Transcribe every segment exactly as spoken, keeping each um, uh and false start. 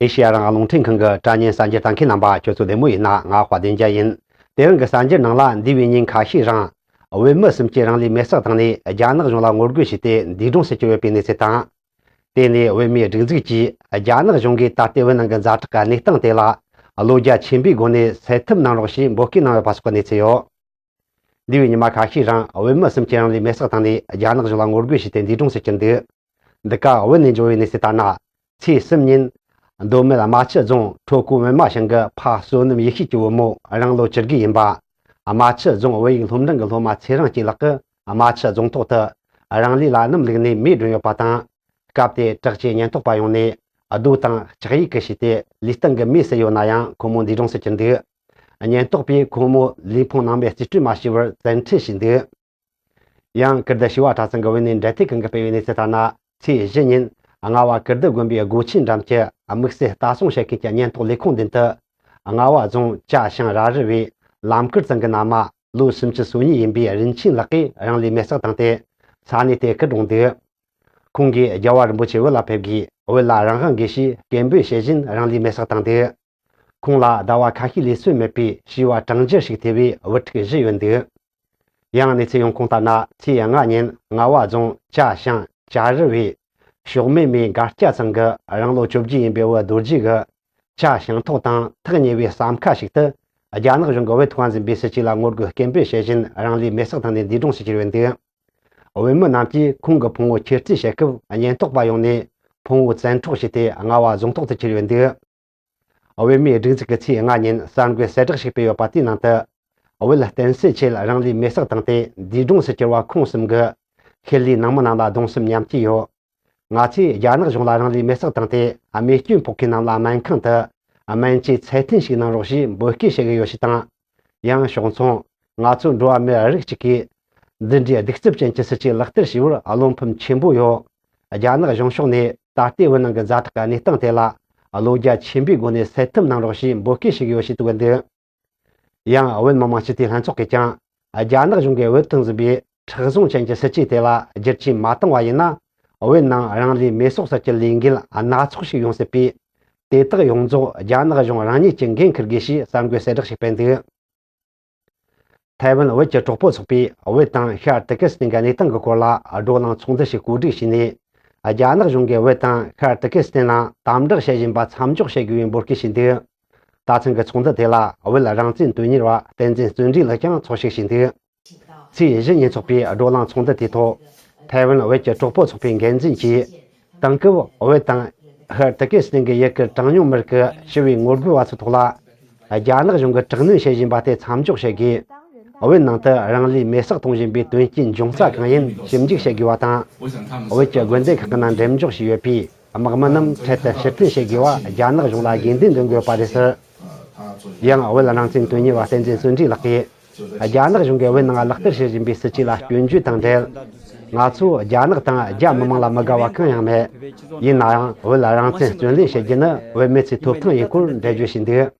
ཨེ་ཤེ་ཡ་རང་དབང་རླུང་འཕྲིན་ཁང་གི་དྲ་བརྙན་གསར་འགྱུར་ལྟ་མཁན་རྣམ་པ་ཁྱོད་ཚོ་བདེ་མོ་ཡིན་ན། ང་དཔལ་ལྡན་རྒྱལ་ཡིན། དེ་རིང་གི་གསར་འགྱུར་ནང་ལ། འདས་པའི་ཉིན་ཁ་ཤས་རིང་བོད་མི་གསུམ་གྱིས་རང་ལུས་མེར་སྲེག་བཏང་ནས་རྒྱ་ནག་གཞུང་ལ་ངོ་རྒོལ་བྱས་ཏེ་འདས་གྲོངས་སུ་གྱུར་ཡོད་པའི་གནས་ཚུལ་དང་། དེ་ནས་བོད་མིའི་སྒྲིག་འཛུགས་ཀྱིས་རྒྱ་ནག་གཞུང་གིས་ད་ལྟའི་བོད་ནང་གི་ཛ་དྲག་གི་གནས་སྟངས་དེ་ལ་བློ་རྒྱ་ཆེན་པོའི་སྒོ་ནས་སེལ་ཐབས་གནང་རོགས་ཞེས་འབོད་སྐུལ་གནང་ཡོད་པ་སོགས་ཀྱི་གནས་ཚུལ་ཡོད། འདས་པའི་ཉི་མ་ཁ་ཤས་རིང་བོད་མི་གསུམ་གྱིས་རང་ལུས་མེར་སྲེག་བཏང་ནས་རྒྱ་ནག་གཞུང་ལ་ངོ་རྒོལ་བྱས་ཏེ་འདས་གྲོངས་སུ་གྱུར་འདུག། འདི་ག་བོད་ནས་འབྱོར་བའི་གནས་ཚུལ་ལྟར་ན། ཚེས་གསུམ་ཉིན། མདོ་སྨད་རྨ་ཆུ་རྫོང་ཁྲོ་ཀོ་སྨིན་མ་ཞིང་གི་ཕ་བསོད་ནམས་ཡེ་ཤེས་ཀྱི་བུ་མོ་རང་ལོ་བཅུ་དགུ་ཡིན་པ། རྨ་ཆུ་རྫོང་བོད་ཡིག་སློབ་འབྲིང་གི་སློབ་མ་ཚེ་རིང་སྐྱིད་ལགས་ཀྱིས་རྨ་ཆུ་རྫོང་ཐོག་ཏུ་རང་ལུས་ལ་སྣུམ་བླུགས་ནས་མེ་བསྒྲོན་ཡོད་པ་དང་། སྐབས་དེར་དྲག་ཆས་ཉེན་རྟོག་པ་ཡོང་ནས་རྡོ་དང་ལྕགས་ཡིག་གིས་བྱས་ཏེ་ལུས་སྟེང་གི་མེ་བསྲེགས་ཡོད་ན་ཡང་ཁོ་མོ་འདས་གྲོངས་སུ་གྱུར་འདུག། ཉེན་རྟོག་པས་ཁོ་མོ་ལུས་ཕུང་ནང་མེ་རྩིས་སྤྲོད་མ་བྱས་པར་བཙན་ཁྲིད་བྱས་འདུག། ཡང་ཀིརྟི་བྱེས་པ་གྲྭ་ཚང་གི་བོད་གནས་འབྲེལ་མཐུད་ཁང་གིས་སྤེལ་བའི་གནས་ཚུལ་ལྟར་ན། ཚེས་བཞི་ཉིན་རྔ་བ་ཀིརྟི་དགོན་པའི་སྒོ་ཆེན་འགྲམ་གྱི་དམིགས་བསལ་ལྟ་སྲུང་བྱེད་མཁན་གྱི་ཉེན་རྟོག་ལས་ཁུངས་མདུན་དུ། རྔ་བ་རྫོང་ཅ་ཞང་ར་རི་བའི་ལམ་ཁར་ཚང་གི་མནའ་མ་ལོ་སུམ་ཅུ་སོ་གཉིས་ཡིན་པའི་རིན་ཆེན་ལགས་ཀྱིས་རང་ལུས་མེར་སྲེག་བཏང་སྟེ་ས་གནས་དེར་སྐུ་གྲོངས་འདུག། ཁོང་གིས་རྒྱལ་བ་རིན་པོ་ཆེ་བོད་ལ་ཕེབས་དགོས། བོད་ལ་རང་དབང་དགོས་ཞེས་སྐད་འབོད་བྱེད་བཞིན་རང་ལུས་མེར་སྲེག་བཏང་འདུག། ཁོང་ལ་ཟླ་བ་ཁ་ཤས་ལུས་སྲོག་མེད་པའི་བྱིས་པ་གྲངས་བཅུ་ཞིག་ཐེ་བའི་བུ་ཕྲུག་བཞི་ཡོད་འདུག། ཡང་གནས་ཚུལ་ཡོང་ཁུངས་ལྟར་ན། ཚེས་ལྔ་ཉིན་རྔ་བ་རྫོང་ཅ་ཞང་ཅ་རི་བའི་ཞོགས་མེ་མའི་སྒར་སྐྱ་ཚང་གི་རང་ལོ་བཅོ་བརྒྱད་ཡིན་པའི་བུ་རྡོ་རྗེ་གིས་ཅ་ཞང་ཐོག་དང་ཐག་ཉེ་བའི་ཟམ་ཁ་ཞིག་ཏུ་རྒྱ་ནག་གཞུང་གིས་བོད་ཐོག་འཛིན་པའི་སྲིད་བྱུས་ལ་ངོ་རྒོལ་སྐད་འབོད་བྱེད་བཞིན་རང་ལུས་མེར་སྲེག་བཏང་ནས་འདས་གྲོངས་སུ་གྱུར་ཡོད་འདུག། བོད་མི་རྣམས་ཀྱིས་ཁོང་གི་ཕུང་བོ་ཁྱེར་རྩིས་བྱེད་སྐབས། ཉེན་རྟོག་པ་ཡོང་ནས་ཕུང་བོ་བཙན་འཕྲོག་བྱས་ཏེ་རྔ་བ་རྫོང་ཐོག་ཏུ་ཁྱེར་ཡོད་འདུག། བོད་མིའི་སྒྲིག་འཛུགས་ཀྱིས་ཚེས་ལྔ་ཉིན་གསར་འགོད་གསལ་བསྒྲགས་ཤིག་སྤེལ་ཡོད་པ་དེའི་ནང་དུ། བོད་བསྟན་སྲིད་ཆེད་རང་ལུས་མེར་སྲེག་བཏང་སྟེ་འདས་གྲོངས་སུ་གྱུར་བ་ཁོང་གསུམ་གྱི་ཤུལ་ལུས་ནང་མི་རྣམས་ལ་གདུང་སེམས་མཉམ་སྐྱེད་ཡོད། ང་ཚོས་རྒྱ་ནག་གཞུང་ལ་རང་ལུས་མེར་སྲེག་བཏང་སྟེ་རྨས་སྐྱོན་ཕོག་མཁན་རྣམས་ལ་སྨན་ཁང་དུ་སྨན་བཅོས་ཚད་ལྡན་ཞིག་གནང་རོགས་ཞེས་འབོད་སྐུལ་བྱེད་ཀྱི་ཡོད་ཞེས་དང་། ཡང་ཕྱོགས་མཚུངས། ང་ཚོ་འགྲོ་བ་མིའི་རིགས་གཅིག་གིས་འདི་འདྲའི་གདུག་རྩུབ་ཅན་གྱི་སྲིད་བྱུས་ལག་བསྟར་བྱས་པར་བློ་ཕམ་ཆེན་པོ་ཡོད། རྒྱ་ནག་གཞུང་ཕྱོགས་ནས་ད་ལྟའི་བོད་ནང་གི་ཛ་དྲག་གི་གནས་སྟངས་དེ་ལ་བློ་རྒྱ་ཆེན་པོའི་སྒོ་ནས་སེལ་ཐབས་གནང་རོགས་ཞེས་འབོད་སྐུལ་ཞུ་གི་ཡོད་ཞེས་བརྗོད་འདུག། ཡང་བོད་མི་མང་སྤྱི་འཐུས་ལྷན་ཚོགས་ཀྱིས་ཀྱང་རྒྱ་ནག་གཞུང་གིས་བོད་དུ་འཛིན་པའི་མཁྲེགས་བཟུང་ཅན་གྱི་སྲིད་བྱུས་དེ་ལ་བསྒྱུར་བཅོས་མ་བཏང་བ་ཡིན་ན། བོད་ནང་རང་ལུས་མེ་སྲེག་སོགས་ཀྱི་ལས་འགུལ་སྣ་ཚོགས་ཤིག་ཡོང་སྲིད་པས། དེ་དག་ཡོངས་རྫོགས་རྒྱ་ནག་གཞུང་རང་ཉིད་ཀྱིས་འགན་འཁུར་དགོས་ཞེས་གསར་འགོད་གསལ་བསྒྲགས་ཤིག་སྤེལ་འདུག། ཐའེ་ཝན་བོད་ཀྱི་གྲོགས་པོ་ཚོགས་པས་བོད་དང་ཤར་ཏུར་ཀི་སི་ཐན་གྱི་གནས་སྟངས་ཀྱི་སྐོར་ལ་བགྲོ་གླེང་ཚོགས་འདུ་ཞིག་གོ་སྒྲིག་བྱས་ནས། རྒྱ་ནག་གཞུང་གིས་བོད་དང་ཤར་ཏུར་ཀི་སི་ཐན་ནང་དམ་དྲག་བྱེད་བཞིན་པ་མཚམས་འཇོག་བྱེད་དགོས་པའི་འབོད་སྐུལ་བྱས་འདུག། ད་ཐེངས་ཀྱི་ཚོགས་འདུ་དེ་ལ་བོད་རང་བཙན་དོན་གཉེར་བ་བསྟན་འཛིན་བརྩོན་འགྲུས་ལགས་ཀྱང་ཚོགས་ཞུགས་བྱས་འདུག། ཚེས་བཞི་ཉིན་ཚོགས་པའི་བགྲོ་གླེང་ཚོགས་འདུ་དེའི་ཐོག། ཐའེ་ཝན་བོད་ཀྱི་གྲོགས་པོ་ཚོགས་པའི་འགན་འཛིན་གྱིས། དེང་སྐབས་བོད་དང་ཤར་ཏུར་ཀི་སི་ཐན་གྱི་ཡུལ་གྱི་གྲངས་ཉུང་མི་རིགས་ཀྱི་ཞི་བའི་ངོ་རྒོལ་བ་ཚོའི་ཐོག་ལ། རྒྱ་ནག་གཞུང་གིས་དྲག་གནོན་བྱེད་བཞིན་པ་དེ་མཚམས་འཇོག་བྱེད་དགོས། བོད་ནང་དུ་རང་ལུས་མེར་སྲེག་གཏོང་བཞིན་པའི་དོན་རྐྱེན་འབྱུང་རྩ་གང་ཡིན་ཞིབ་འཇུག་བྱེད་དགོས་པ་དང་། བོད་ཀྱི་དགོན་སྡེ་ཁག་གི་ནང་འགྲེམས་འཇོག་བྱས་ཡོད་པའི་དམག་མི་རྣམས་འཕྲལ་དུ་ཕྱིར་འཐེན་བྱེད་དགོས་པ་རྒྱ་ནག་གཞུང་ལ་དགོས་འདུན་འདོན་དགོས་པ་རེད་ཟེར། ཡང་བོད་རང་བཙན་དོན་གཉེར་བ་བསྟན་འཛིན་བརྩོན་འགྲུས་ལགས་ཀྱིས། རྒྱ་ནག་གཞུང་གིས་བོད་ནང་ལག་བསྟར་བྱེད་བཞིན་པའི་སྲིད་བྱུས་ལ་སྐྱོན་བརྗོད་དང་འབྲེལ། ང་ཚོ་རྒྱ་ནག་དང་རྒྱ་མི་དམངས་ལ་མི་དགའ་བ་གང་ཡང་མེད། ཡིན་ནའང་བོད་རང་བཙན་བརྩོན་ལེན་བྱེད་རྒྱུ་ནི་བོད་མི་ཚོའི་ཐོབ་ཐང་ཡིན་སྐོར་འགྲེལ་བརྗོད་བྱས་འདུག།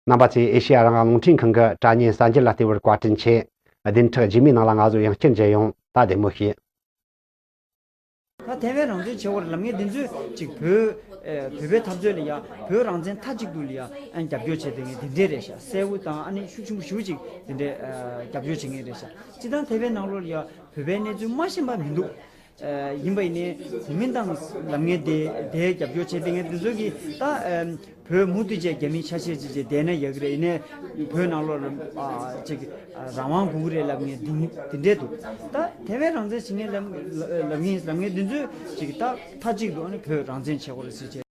རྣམ་པ་ཚོས་ཨེ་ཤེ་ཡ་རང་དབང་རླུང་འཕྲིན་ཁང་གི་དྲ་བརྙན་གསར་འགྱུར་ལ་བལྟས་པར་བཀའ་དྲིན་ཆེ། བདུན་ཕྲག་རྗེས་མའི་ནང་ལ་ང་ཚོ་ཡང་བསྐྱར་མཇལ་ཡོང་། ད་བདེ་མོ་བྱོས། ད་ཐའེ་ཝན་རང་བཙན་བྱེད་དགོས་རེད་ལབ་མཁན་འདི་ཚོས་ཅིག་བོད་ཨེ་བོད་པའི་འཐབ་རྩོད་ལ་ཡ་བོད་རང་བཙན་མཐའ་གཅིག་ཏུ་ལ་ཡ་ཨ་རྒྱབ་སྐྱོར་བྱས་བསྡད་མཁན་འདི་འདྲས་རེད་ཤག། གསལ་བོ་དང་ཨ་ནི་ཤུགས་ཆེན་པོ་ཞེ་པོ་ཅིག་འདི་འདྲས་ཨ་རྒྱབ་སྐྱོར་བྱེད་མཁན་རེད་ཤག། སྤྱིར་བཏང་ཐའེ་ཝན་ནང་ལོགས་ལ་ཡ་བོད་པའི་གནས་ཚུལ་མ་ཤེས་པ་མི་འདུག། ཨ་ཡིན་པ་ཡིན་ནའི་གོ་མིན་ཏང་ལབ་མཁན་དེ་དེ་རྒྱབ་སྐྱོར་བྱས་བསྡད་མཁན་འདི་ཚོ་གིས་ད་ཨ་བོད་མུ་མཐུད་བྱས་རྒྱ་མིའི་ཆ་ཤས་ཅིག་བྱས་བསྡད་ན་ཡག་གི་རེད། ཡིན་ནའི་བོད་ནང་ལོགས་ལ་ཨ་ཅིག་ཨ་རང་དབང་དགོས་ཀྱི་རེད་ལབ་མཁན་འདི་འདི་འདྲས་འདུག། ད་ཐའེ་ཝན་རང་བཙན་བྱེད་མཁན་ལབ་ལབ་མཁན་ལབ་མཁན་འདི་ཚོས་ཅིག་ད་མཐའ་གཅིག་ཏུ་ཨ་ནི་བོད་རང་བཙན་བྱེད་དགོས་རེད་ཟེར་བྱས།